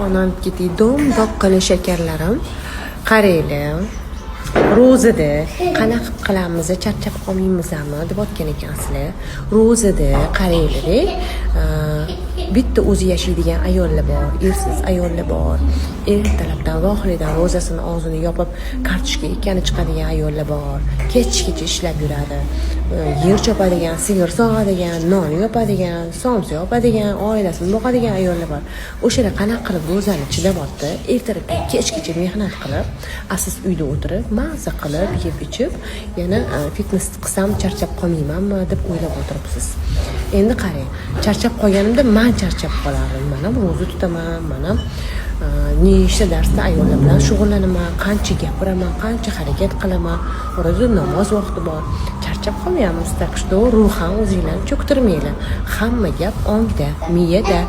Onam ketdi, do'mboqqina shakarlarim. Qaranglar, ro'zada qanaqa qilib qilamiz, charchab qolmaymizmi deb otgan ekansizlar. Ro'zada qaranglarda, bitta o'zi yashaydigan ayollar bor, ersiz ayollar bor, ertalabdan vohlidan ro'zasini og'zini yopib, kartoshka ekkani chiqadigan ayollar bor, kechgacha ishlab yuradi, yer chopadigan, sigir sog'adigan, non yopadigan, somsa yopadigan, oilasini boqadigan ayollar bor. O'shalar qanaqa qilib ro'zani chidabyapti, ertalabdan kechgacha mehnat qilib? A siz uyda o'tirib, maza qilib yeb ichib, yana fitness qilsam charchab qolmaymanmi deb o'ylab o'tiribsiz. Endi qarang, charchab qolganimda man charchab qolardim. Man ham ro'za tutaman, man ham nechta darsda ayollar bilan shug'ullanaman, qancha gapiraman, qancha harakat qilaman, orada namoz vaqti bor, charchab qolmayapmiz. Так что ruhan o'zinglarni cho'ktirmanglar. Hamma gap ongda, miyada.